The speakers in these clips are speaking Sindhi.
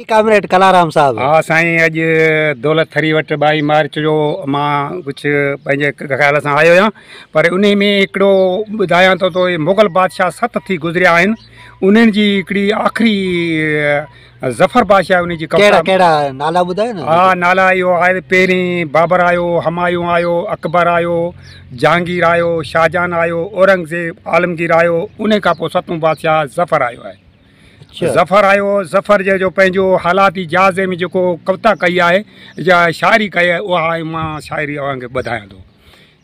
ڪامريڊ ڪلارام صاحب. ها سائين اڄ دولت ٿري وٽ 22 مارچ جو مان ڪجهه پنهنجي خيال سان آيو آهيان پر انهي ۾ هڪڙو ٻڌايان ٿو ته مغل بادشاهه 7 ٿي گذريا آهن انهن جي هڪڙي آخري ظفر بادشاهه انهي جي ڪهڙا ڪهڙا نالا ٻڌايو نه. ها نالا اهو آهي پهرين بابر آيو، همايون آيو، اڪبر آيو، جهانگير آيو، شاهجهان آيو، اورنگزيب عالمگير آيو، انهي کان پوء ستون بادشاهه ظفر آيو آهي. ظفر آيو، ظفر جي جو پنهنجو حالاتي جائزي ۾ جيڪو ڪوتا ڪئي آهي يا شاعري ڪئي آهي اها مان شاعري اوهان کي ٻڌايان ٿو.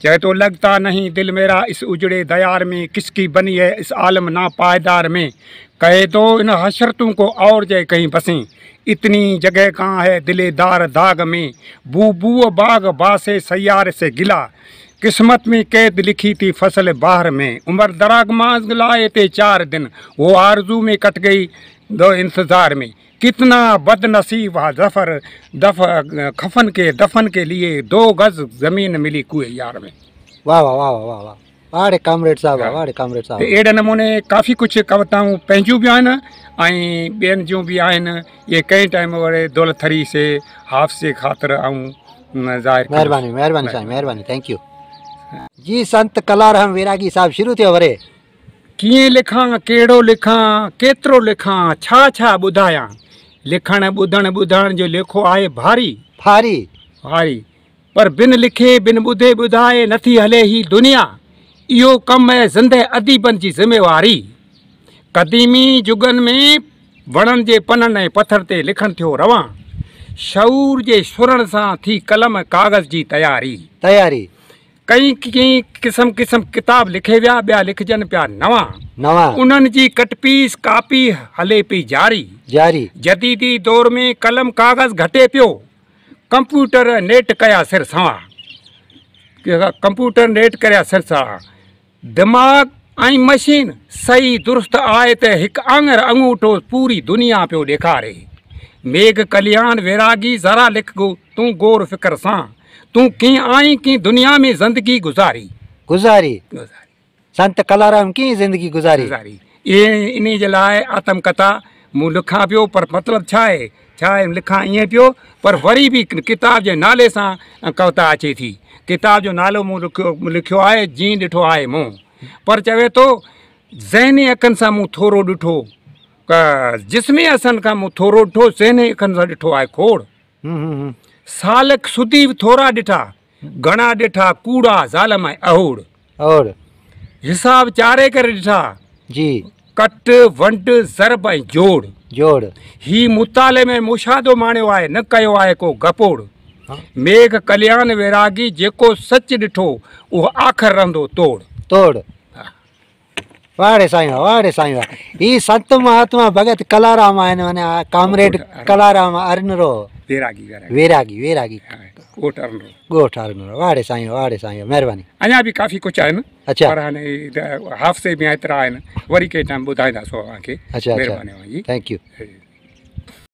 چئي ٿو لگتا نهين دل ميرا اس اجڙي ديار ۾ ڪس ڪي بني هي اس عالم نا پائيدار ۾ ڪهي ٿو ان حشرتون ڪو اور جئي ڪهين بسين اتني جگهه ڪهان هي دل دار داغ ۾ بو بوء باغ باسي سيار سي گلا قسمت ۾ قيد لکي ٿي فصل بهار ۾ عمر دراگ مان لائي تي 4 دن وہ آرزو ۾ ڪٽ گئي دو انتظار ۾ ڪتنا بد نصيب ها ظفر دف کفن ڪي دفن ڪي ليي 2 گز زمين ملي ڪوئي يار ۾. واه واه واه واه واه واه ڙي ڪامريڊ صاحب واه ڙي ڪامريڊ صاحب. ته اهڙي نموني ڪافي ڪجهه ڪوتائون پنهنجون به آهن ۽ ٻين جون به آهن. اهي ڪنهن ٽائيم وري دولت ٿري سي حافظ جي خاطر آئون ظاهر ڪندس. مهرباني مهرباني سائين مهرباني thank you. جي سنت ڪلارام ويراڳي صاحب شروع ٿيو وري. ڪيئن لکان ڪهڙو لکان ڪيترو لکان ڇا ڇا ٻڌايان لکڻ ٻڌڻ ٻڌائڻ جو ليکو آهي ڀاري. ڀاري. ڀاري پر بن لکي بن ٻڌي ٻڌائي نٿي هلي هي دنيا اهو ڪم اي زنده اديبن جي ذميواري. قديمي جڳن ۾ وڻن جي پنن ۽ پٿر تي لکڻ ٿيو روان. شعور جي سرڻ سان ٿي قلم ۽ ڪاغذ جي تياري. تياري. ڪئين ڪئين قسم قسم ڪتاب لکي ويا ٻيا لکجن پيا نوان. نوان. انهن جي ڪٽپيس ڪاپي هلي پئي جاري. جاري. جديدي دور ۾ قلم ڪاغذ گهٽي پيو. ڪمپيوٽر نيٽ ڪيا سر سنوا. ڪمپيوٽر نيٽ ڪريا سر سنوا. دماغ ۽ مشين صحيح درست آهي ته هڪ آڱر اڱوٺو پوري دنيا پيو ڏيکاري. ميگهه ڪلياڻ ويراڳي ذرا لک تون غور فڪر سان تون ڪيئن آئين ڪيئن دنيا ۾ زندگي گذاري. گذاري. سنت ڪلارام ڪيئن زندگي گذاري. گذاري. اهي انهي جي لاء آتم ڪٿا مون لکان پيو پر مطلب ڇا آهي ڇا آهي لکان ائين پيو پر وري به ڪتاب جي نالي سان ڪوتا اچي ٿي. ڪتاب جو نالو مون لکيو آهي جين ڏٺو آهي مون پر چوي ٿو ذهني اکن سان مون ٿورو ڏٺو جسمي اکن کان مون ٿورو ڏٺو ذهني اکن سان ڏٺو آهي کوڙ. سالڪ سڌي به ٿورا ڏٺا گهڻا ڏٺا ڪوڙا ظالم ۽ اهوڙ. اهوڙ. حساب چاري ڪري ڏٺا. جي. ڪٽ ونڊ ضرب ۽ جوڙ. جوڙ. هي مطالعي ۾ مشاهدو ماڻيو آهي نه ڪيو آهي ڪو گپوڙ. ميگهه ڪلياڻ ويراڳي جيڪو سچ ڏٺو اهو آخر رهندو توڙ. توڙ. واه ڙي سائين واه واه ڙي سائين واه. هي سنت مهاتما ڀڳت ڪلارام آهن معنيٰ ڪامريڊ ڪلارام ارنرو. ويراڳي ويراڳي. ويراڳي ويراڳي. ڳوٺ ارنرو. ڳوٺ ارنرو. واه ڙي سائين واه ڙي سائين واه مهرباني. اڃا به ڪافي ڪجهه آهن. اڇا. پر هاڻي حافظي ۾ ايترا آهن وري ڪنهن ٽائيم ٻڌائينداسون اوهان کي. اڇا اڇا. مهرباني اوهان جي. Thank you.